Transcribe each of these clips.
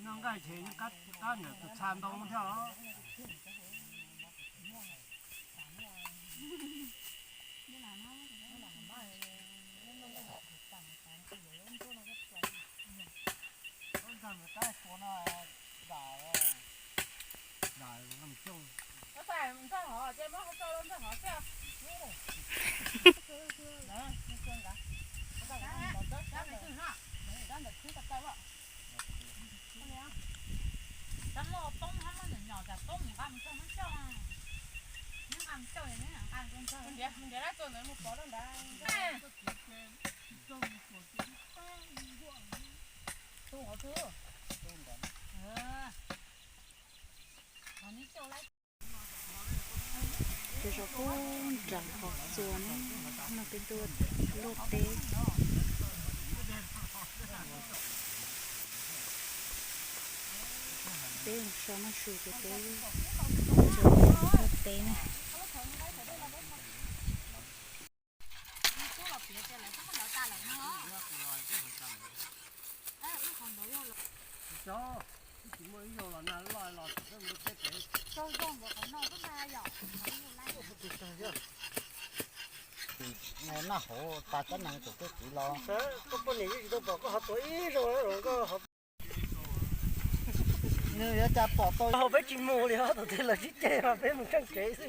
Noj nqaij ces yeej qab ntawm tus txha ntoo thiab os. Peb zov pub nram qhov txua ne, no peb tuaj luaj teb. Peb so noj su ces peb luaj teb na. Noj hauv tas cov nees tus twb tiv los. Koj poj niam yeej tsis tau pom koj ho tuav ib zaug los koj ho. Nws yuav cas pom tau hauv peb tsis mus li os, tus twg los sib ceg mas peb mus tsheej tsev xwb.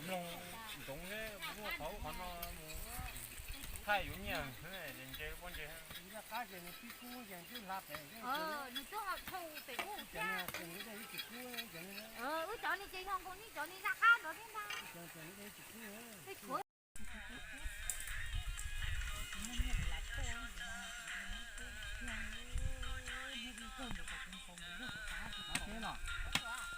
Mloog ntsoov seb qhov ub qhov no mus thaij yuav nyiaj, nws twb ho thauj pem ub thiab. Wb cov ni ces yog nkaus nej cov ni zaj qab ntawd thiab ntag.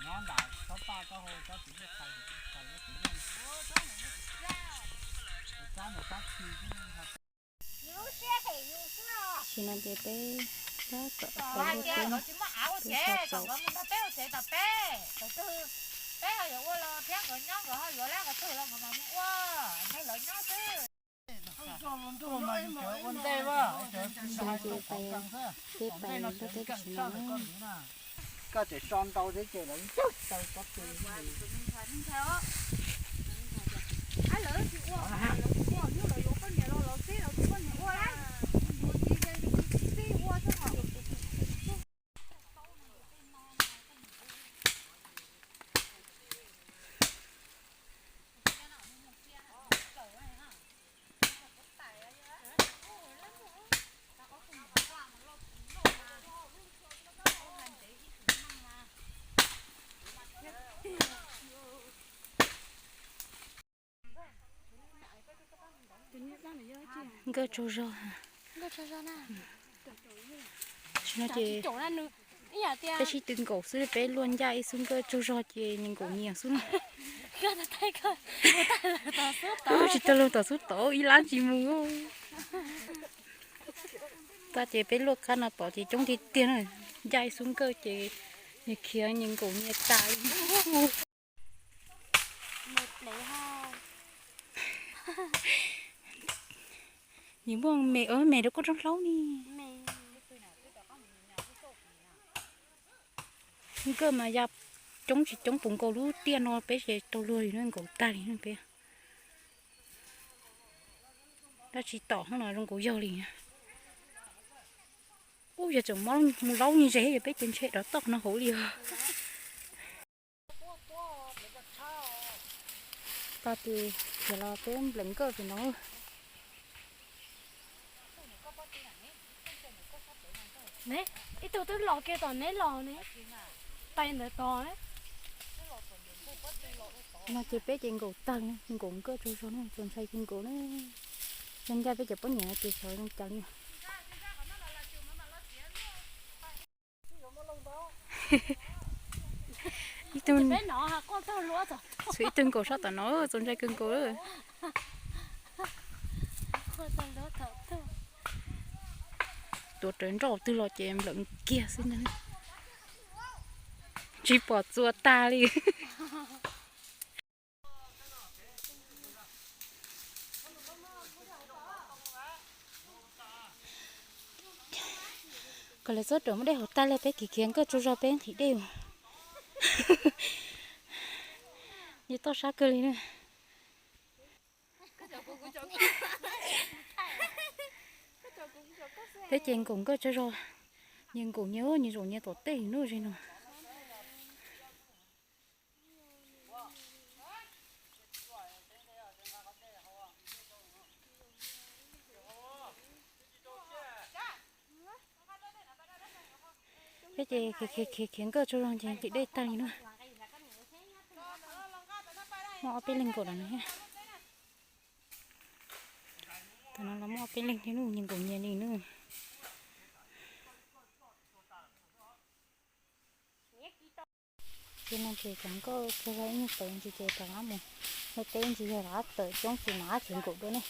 Nyob nram tsob paj tsob hau tsob txiv lej qhais, tsob ntawm sab khi. Tam sim no ces peb tab tom peb luaj teb, peb so txaus. Tam sim no ces peb pais luaj teb tam sim no na. Koj tseem so ntau thiab ces lawv ncaug taw pob tw. Nkawj tsaug zog. Tam sim no ces peb sib tw nkaus xwb, peb luaj ncaj ib xub nkawj tsaug zog ces nws nkaum nyias xwb na. Wb tsis tau luag tom xub tod ib lab tsis mus. Tab ces peb luaj qab no tom ces coob tiag tiag na, ncaj ib xub nkawj ces nws khiav nws nkaum nyias tas li. Nws muaj me, me rau koj rooj hlaub ni. Nkawj mas ya coob tsis coob puv nkaus lub tiaj no peb ces tau luag li na, nkaum tag li na peb. Dab tsi tom hoob no zoo nkaus yog li. Ub, yog tseem mus laub ni ze yog peb ces ntshe rov toj no hauv li os. Tag ces khiav los peb nplees nkawj pem no. Ib tug twb los kiag tom neb los ne, pais ntawd tod. No ces peb ces nkaum tag, nkaum nkawj tsaug zog na, txaus ntshai kawg nkaus na. Yog ncaj peb cov poj niam no ces xyov zoo cas li. Ib tug, txhua ib tug nkaum sab tom no txaus ntshai kawg nkaus. Tuav rawv nroj twg los ces nplawm kiag xwb ntag. Tsis pom txuas tag li. Kom lawv txhob ruam muab dej haus tag li peb khiav khiav nkawj tsaug zog peb nqhis dej. Nce toj sab kawg li na. Peb ces nkaum nkawj tsaug zog, nyias nkaum nyias, nyias zaum nyias tom tej nuj ze no. Peb ces khiav khiav khiav nkawj tsaug zog ces nqhis dej tag li na. Muaj ob peb leeg nkaum lawm no thiab. Tam no los muaj ob peb leeg thiab, nyias nkaum nyias li na. Ces no ces cov nkauj tsaug zog ib nyuag tawm ntsis ces rov qab mus, no teb ntsis yog rov qab tawm coob ces mam qab khiav nkaum dua ne.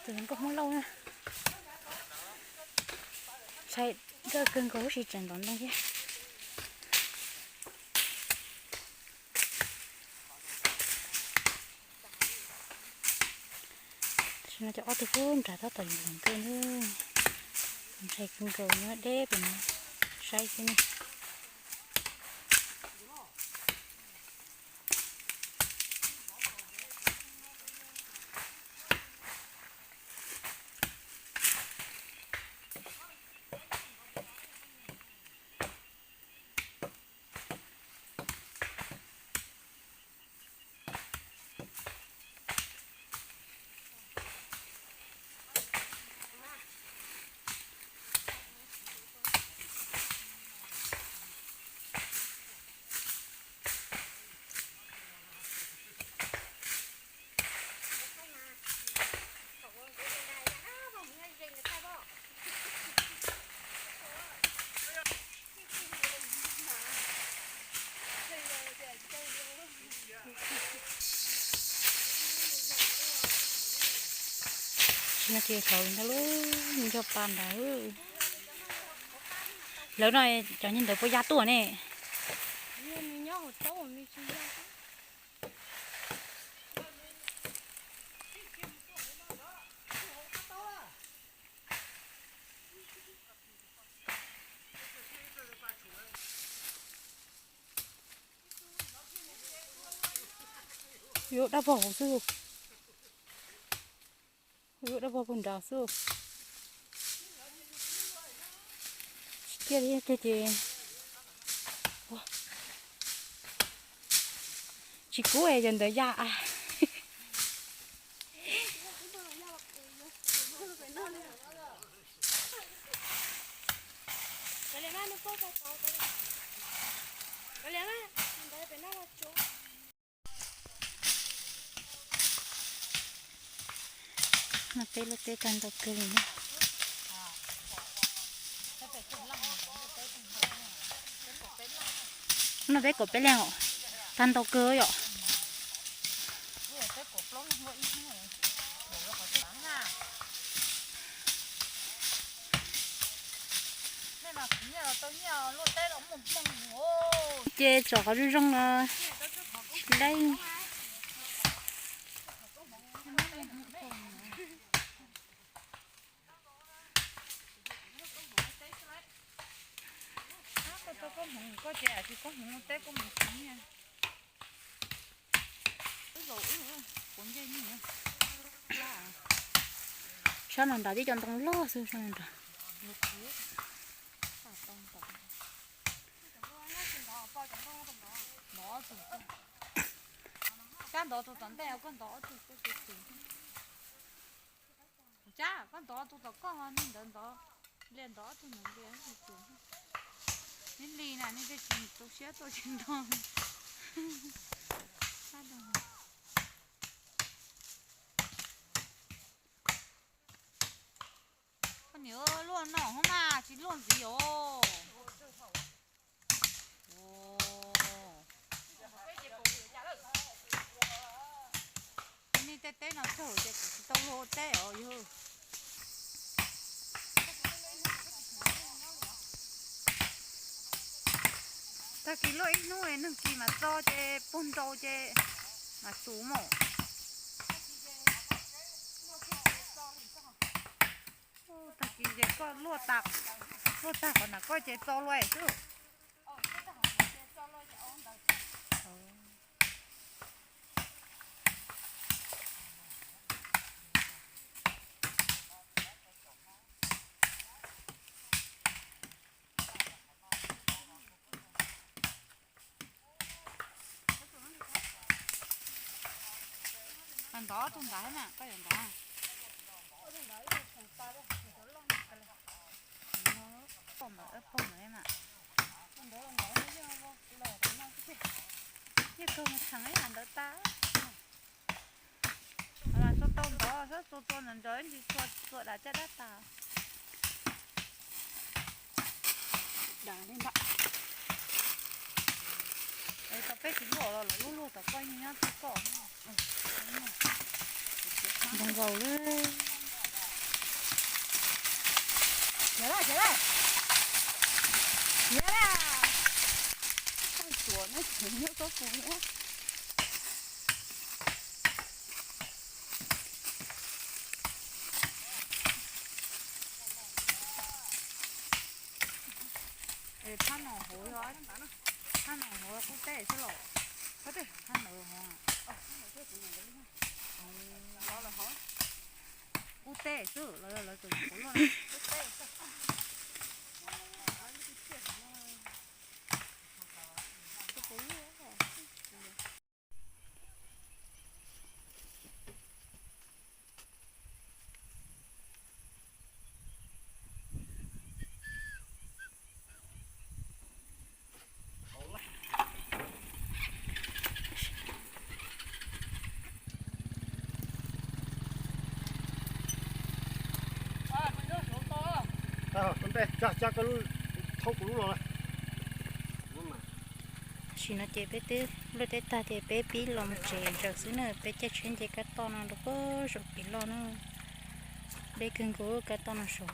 Tus nkauj Hmoob Lauj na, ntshai nkawj kawg nkaus huv si tseem ntov ntoo thiab. Tam sim no cov ob tug pub nrad tab tom yuav hlais nkawj na, ntshai kawg nkaus nyob deb pem no saib xwb ne. Tsis no ces thaum ntawd lub nco pa nrad. Lawv no cov niag ntawd puas ya tuaj ne? Yuav dab vog hauv xwb. Yuav dab vog puag nrad xwb. Tsis kiaj li ces, tsis kub es yog ntawd ya. No peb lub teb tag ntau kawg li na. No peb kaum peb leeg os, tag ntau kawg yom. Ces tsom qhov zoo zoo los tsis laib. Koj hmoov koj ces tsis koj hmoov teb koj mus tsis nyiaj. Sab no nrad tib co ntoo loj xwb sab no nrad. Sab ntov tus tom ntej koj ntov ob tug koj tus. Sab koj ntov tus tom koj ho nej ntawd ntov, li ntov ob tug ntawd li tus. Neb li na nej tej tsis tu siab tuaj tsis ntog. Koj niam luaj no hov mas tsis luaj ntxiv os. Nej tej teb no tsawg ces kuv tsis tau luaj teb os yog. Tag kis luaj ib hnub neeg kis mas txo ces puag nrau ces mas xus mus. Tag kis ces koj luaj tag, luaj tag qhov na koj ces txo luaj xwb. Ntov tus ntawd na, koj yuav ntov. Pog ntawd, pog ntawd na. Yeej kawg mus txheem ib yam ntawd tas. Mas txua tau ntov, txua txua ntawd ntsis txua txua dam caj dab tas. Tau peb tsis luaj los lawv luaj luaj tom koj yeej nyob txog koj. Npog nkaus li. Khiav lawm, khiav lawm. Khiav lawm. Tsuas neb tseem nyob koj pus. Es phab no hauv, phab no hauv qub teb xwb los? Phab ntawd hauv. Qub teb xwb los yog lawv tus qub luaj? Tam sim no ces peb twb luaj teb tag ces peb pib los mus tsev zawm xwb na. Peb caij tsheb nce kab toj no rau pem zaum pem loj na. Deb kawg nkaus kab toj no saud.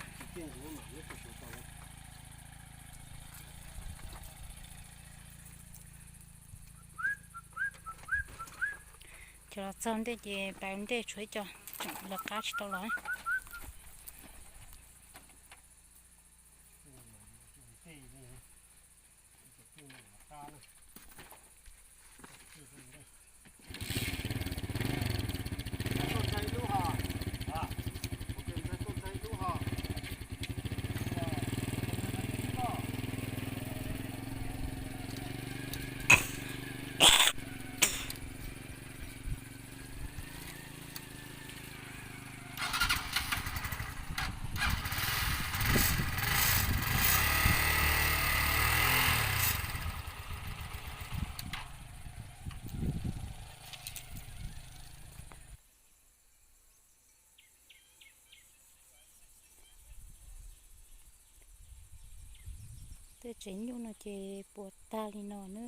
Cov los txog ntej ces pas ntej tshuav ib co tseem lawv qab tsis tau los. Tej tsev nyuj no ces puas tag li no na.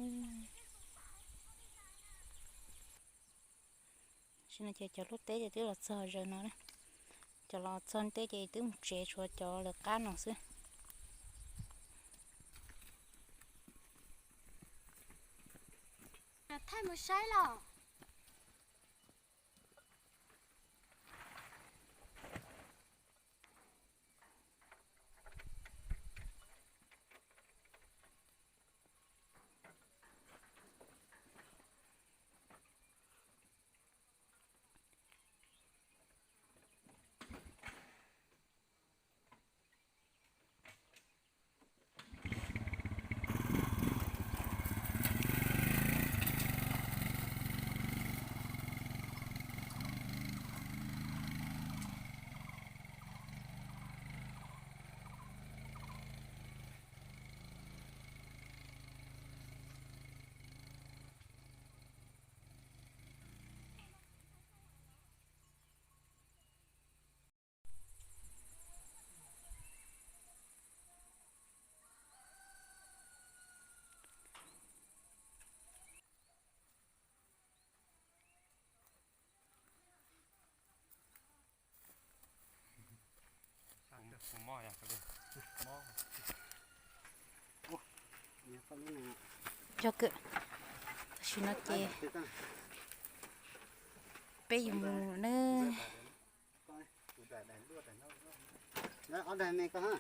Tam sim no ces cov luaj teb ces twb los txog zaws no na. Cov los txog ntej ces twb mus tsev tshuav cov lawv qab no xwb. Thaij mus saib los. Yog kawg, tam sim no ces peb yuav mus nawb. Ob daim me koj ha.